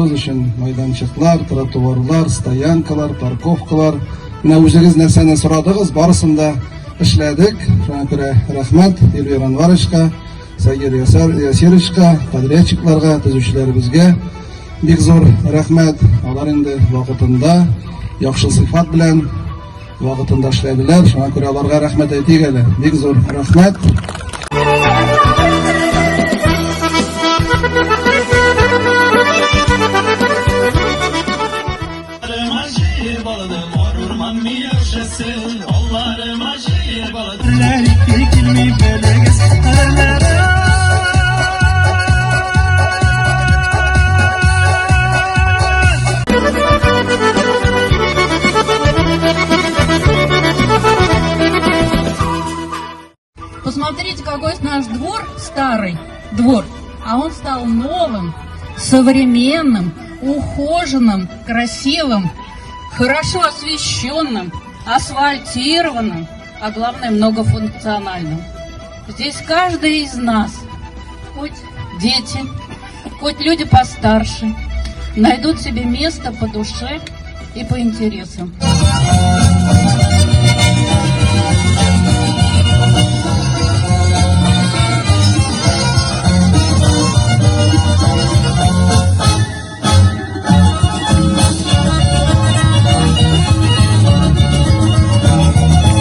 Балаларыбыз өчен майданчыклар, тротуарлар, стоянкалар, парковкалар. Менә үзегез нәрсәне сорадыгыз, барысын да эшләдек. Шуңа күрә рәхмәт Эльвир Анваровичка, Сагир Ясировичка, подрядчикларга, төзүчеләребезгә бик зур рәхмәт. Алар инде вакытында яхшы сыйфат белән вакытында эшләделәр. Шуңа күрә аларга рәхмәт әйтик әле. Бик зур рәхмәт. Посмотрите, какой наш двор старый двор, а он стал новым, современным, ухоженным, красивым, хорошо освещенным, асфальтированным, а главное многофункциональным. Здесь каждый из нас, хоть дети, хоть люди постарше, найдут себе место по душе и по интересам.